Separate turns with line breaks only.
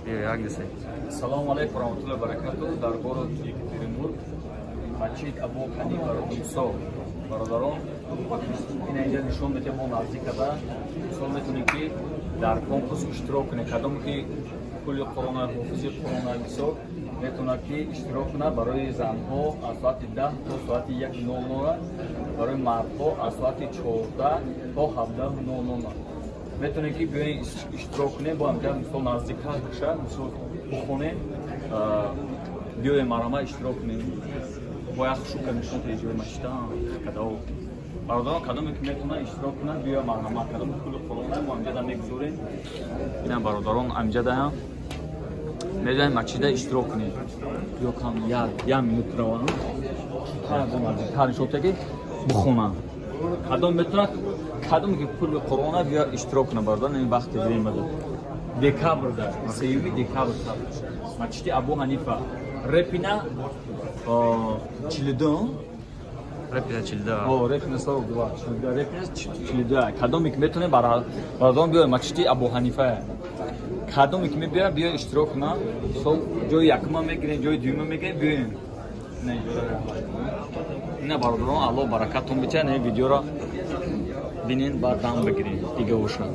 Як десе.
Салому алейкум ва раҳматуллоҳи ва баракатуҳ. Дар город Екатеринбург, масҷид Абу Ҳанифа Мусо. Бародарон, ина инҷа нишон медиҳем, мо наздик када. Мисол, метавонем, ки дар конкурс иштирок кунем. Кадоме ки кулли Қуръона, ҳофизи Қуръона, мисол, метавонад, ки иштирок кунад. Барои занҳо аз соати 10 то соати 1:00, барои мардҳо аз соати 14 то 17:00 метавонем, ки биёем, иштирок кунем бо ҳамдигар. Мисол, наздиктар бошад, мисол, бихонем, биёем, марҳамат, иштирок кунем. Бо як хушука нишон ҷои масҷида кадао. Бародарон, кадоме ки метавонад иштирок кунад, биё, марҳамат. Кадоме кулли Қуръона, мо амҷада мегузорем. Инам, бародарон, амҷадаям медоем, масҷида иштирок кунем. Ё кам як минут равам, наздиктар нишон, ки бихонам. Кадом метавонад, кадоме ки кулли Қуръона, биё, иштирок кунад. Бародарон, ин вақти время декабрда, 3 декабр, масҷиди Абу Ҳанифа, Репина 42.
Репина 42.
О, Репина 42, Репина 42. Кадоме ки метавонем, бародарон, биёем масҷиди Абу Ҳанифа. Кадоме ки мебиёяд, биё, иштирок кунад. Мисол, ҷои якума мегирем, ҷои дуюма мегирем. Биёем ина, бародарон. Аллоҳ баракатон битиҳад. Ин видеоро бинен, баъд дам бигирем, дига бошад.